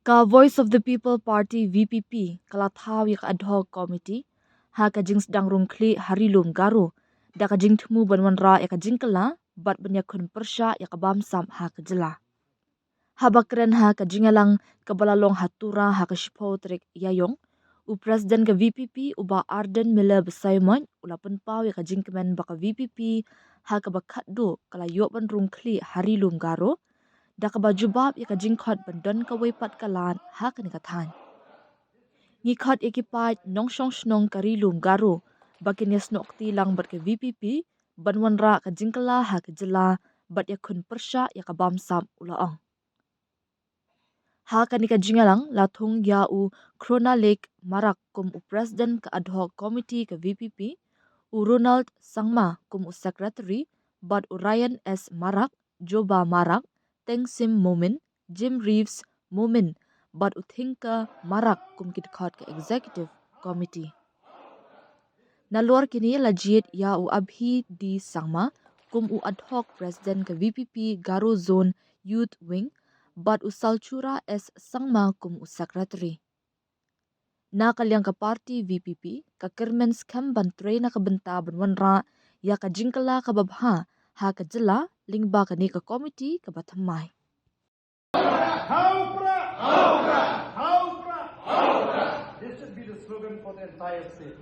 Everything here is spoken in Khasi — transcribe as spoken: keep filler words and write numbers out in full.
Ka Voice of the People Party, V P P, ka la thaw ïa ka ad hoc committee ha ka jingsdang rung khlieh ha Ri Lum Garo da ka jingthmu ban wanrah ïa ka jingkylla bad ban ïakhun pyrshah ïa ka bamsap ha ka jylla. Haba kren ha ka jingïalang kaba la long ha Tura ha ka shiphew tarik Ïaïong, u President ka V P P, u Bah Ardent Miller Basaiawmoit, u la pynpaw ïa ka jingkmen ba ka V P P ha kaba khatduh ka la ïoh ban rung khlieh ha Ri Lum Garo da kaba jubab ïa ka jingkhot ban don kawei pat ka lad ha kane ka thaiñ. Ngi khot ïa ki paid nongshong shnong ka Ri Lum Garo ba kin ïasnoh kti lang bad ka V P P ban wanrah ka jingkylla ha ka jylla bad ïakhun pyrshah ïa ka bamsap, u la ong. Ha kane ka jingïalang la thung ïa u Chronalake Marak kum u President ka ad hoc committee ka V P P, u Ronald Sangma kum u Secretary, bad u Ryan S Marak, Joba Marak, Tengsim Momin, Jim Reeves Momin, bad u Thingka Marak kum ki dkhot ka Executive Committee. Nalor kine la jied ïa u Abhi D Sangma kum u ad hoc President ka V P P Garo Zone Youth Wing, bad u Salchura S Sangma kum u Secretary. Na ka liang ka party V P P ka kyrmen skhem ban trei na ka bynta ban wanrah ïa ka jingkylla kaba bha ha ka jylla lyngba kane ka committee kaba thymmai. Hau pra! Hau pra! Hau pra! This should be the slogan for the entire state.